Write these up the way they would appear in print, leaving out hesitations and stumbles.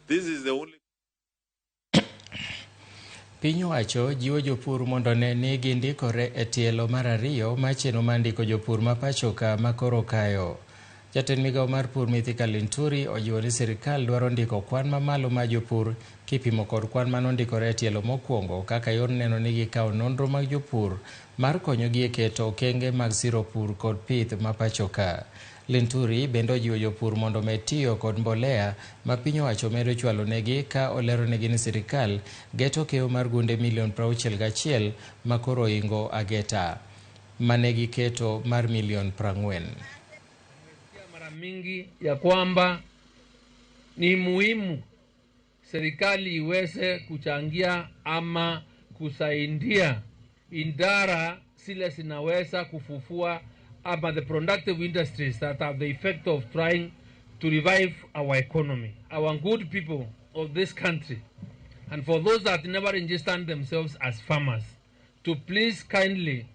This is the only Piny owacho jiwo jopur mondo one ni gindikore e tielo mar ariyo mar chenro mar ndiko jopur ma pachoka ma koro kayo. Jatend migao mar pur Mithika Linturi ojiwo ni sirikal dwaro ndiko kwan mamalo mar jopur kipimo kod kwan manondikore e tielo mokwongo kaka yor neno ni gikawo nonro mag jopur mar konyogi e keto okenge mag siro pur kod pith ma pachoka. Linturi bende ojiwo jopur mondo omed tiyo kod mbolea ma piny owacho medo chwalo negi ka olero negi ni sirikal geto keyo mar gunde milion 61 ma koro oingo ageta mane giketo mar milion 40. Mara mingi ya kwamba ni muhimu serikali iweze kuchangia ama kusaidia idara zile zinaweza kufufua ama the productive industries that have the effect of trying to revive our economy, our good people of this country, and for those that never registered themselves as farmers, to please kindly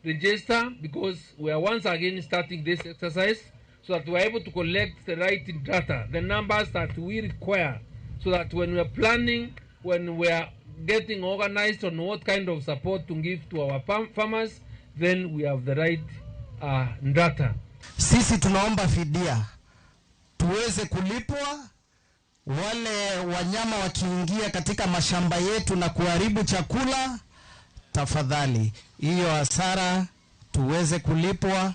register, because we are once again starting this exercise so that we are able to collect the right data, the numbers that we require, so that when we are planning, when we are getting organized on what kind of support to give to our farmers, then we have the right data. Sisi tunaomba fidia tuweze kulipwa wale wanyama wakiingia katika mashamba yetu na kuharibu chakula, tafadhali hiyo hasara tuweze kulipwa.